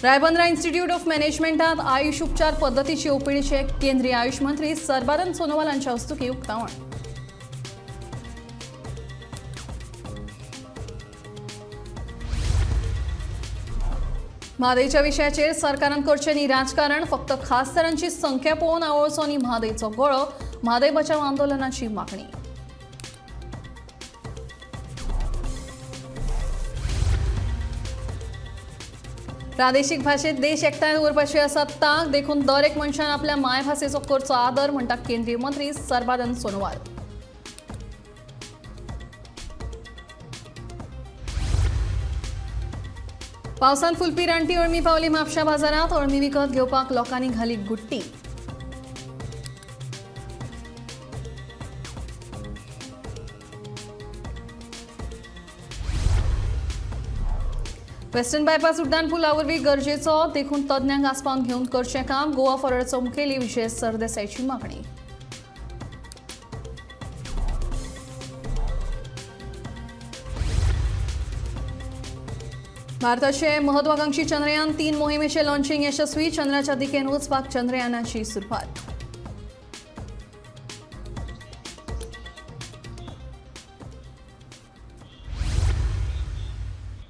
Ribandar institute of मॅनेजमेंटात Ayush उपचार पद्दतीची ओपीडीचे केंद्रीय आयुष मंत्री सर्बानंद सोनोवाल हांच्या हस्तुकीं उक्तावण. म्हादयच्या विशयाचेर सरकारान करचें न्ही राजकारण, फक्त खासदारांची संख्या पळोवन आवळचो न्ही म्हादयचो गळो, म्हादय बचाव आंदोलनाची मागणी. प्रादेशीक भाशेत देश एकठांय दवरपाची आसा तांक, देखून दर एक मनशान आपल्या मायभाशेचो करचो आदर, म्हणटा केंद्रीय मंत्री सर्बानंद सोनोवाल. पावसांत फुलपी रानटी अळमी पावली म्हापशा बाजारांत, अळमी विकत घेवपाक लोकांनी घाली गुट्टी. वेस्टर्न बायपास उड्डाण पुला वरवीं गरजेचो देखून तज्ञांक आसपावन घेवन करचें काम, गोवा फॉरवर्डचो मुखेली विजय सरदेसायची मागणी. भारताचे महत्वाकांक्षी चंद्रयान 3 मोहिमेचे लॉन्चिंग यशस्वी, चंद्राच्या दिकेन वचपाक चंद्रयानाची सुरवात.